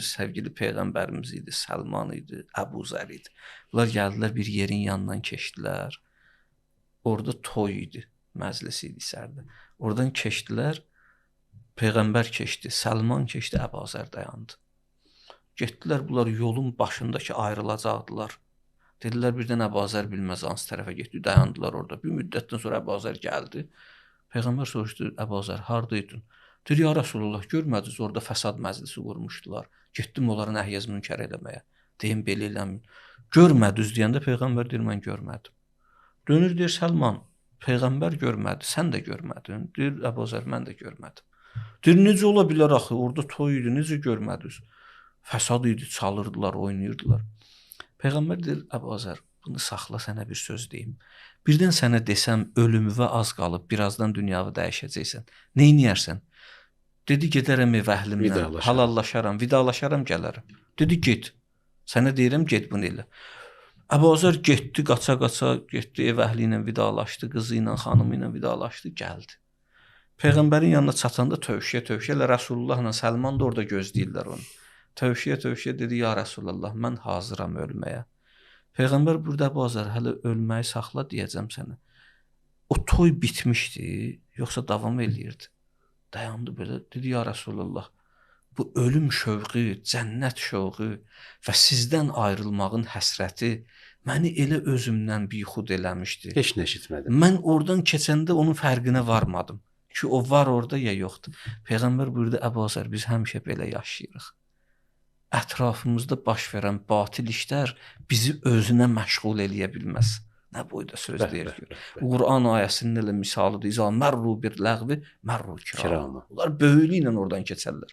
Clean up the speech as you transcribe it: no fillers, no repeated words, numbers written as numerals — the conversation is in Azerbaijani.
Sevgili peyğəmbərimiz idi, Səlman idi, Əbu Zər idi. Bunlar gəldilər bir yerin yanından keçdilər. Orada toy idi, məclis idi içəridə. Oradan keçdilər. Peyğəmbər keçdi, Səlman keçdi, Əbu Zər dayandı. Getdilər bunlar yolun başındakı ayrılacaqdılar. Dedilər birdən Əbu Zər bilməz hansı tərəfə getdi, dayandılar orada. Bir müddətdən sonra Əbu Zər gəldi. Peyğəmbər soruşdu, Əbu Zər harda idin? Deyir, ya Rasulullah, görmədiniz orada fəsad məclisi qurmuşdular. Getdim onlara nəhyəz münkər eləməyə. Deyim belə eləməyin. Görmədiniz deyəndə peyğəmbər deyir, mən görmədim. Dönür deyir, Səlman, peyğəmbər görmədi, sən də görmədin. Deyir, Əbu Zər, mən də görmədim. Deyir, necə ola bilər axı, orada toy idi, necə görmədiniz? Fəsad idi, çalırdılar, oynayırdılar. Peyğəmbər deyir, Əbu Zər, bunu saxla, sənə bir söz deyim. Birdən sənə desəm, ölümüvə az qalıb, birazdan dünyanı dəyişəcəksən. Neyniyərsən? Dedi, gedərəm ev əhlimlə, halallaşaram, vidalaşaram, gələrəm. Dedi, get. Sənə deyirəm, get bunu elə. Əbu Zər getdi, qaça-qaça getdi, ev əhli ilə vidalaşdı, qızı ilə, xanımı ilə vidalaşdı, gəldi. Peyğəmbərin yanına çatanda tövşüyə-tövşüyə, elə Rəsulullahla Səlman da orada gözləyirlər onu. Tövşüyə-tövşüyə dedi, ya Rəsulullah, mən hazıram ölməyə. Peyğəmbər burada Əbu Zər, hələ ölməyi saxla deyəcəm sənə. O toy bitmişdi, yoxsa davam eləyirdi? Dayandı belə, dedi, ya Rəsulullah, bu ölüm şövqü, cənnət şövqü və sizdən ayrılmağın həsrəti məni elə özümdən bixud eləmişdi. Heç nə eşitmədim. Mən oradan keçəndə onun fərqinə varmadım ki, o var orada ya yoxdur. Peyğəmbər buyurdu, Əbu Zər, biz həmişə belə yaşayırıq. Ətrafımızda baş verən batil işlər bizi özünə məşğul eləyə bilməz. Nə boyda söz deyir ki. Quran ayəsinin elə misalıdır. İza mərru bir ləğvi, mərru kirama. Onlar böyüklüklə oradan keçərlər.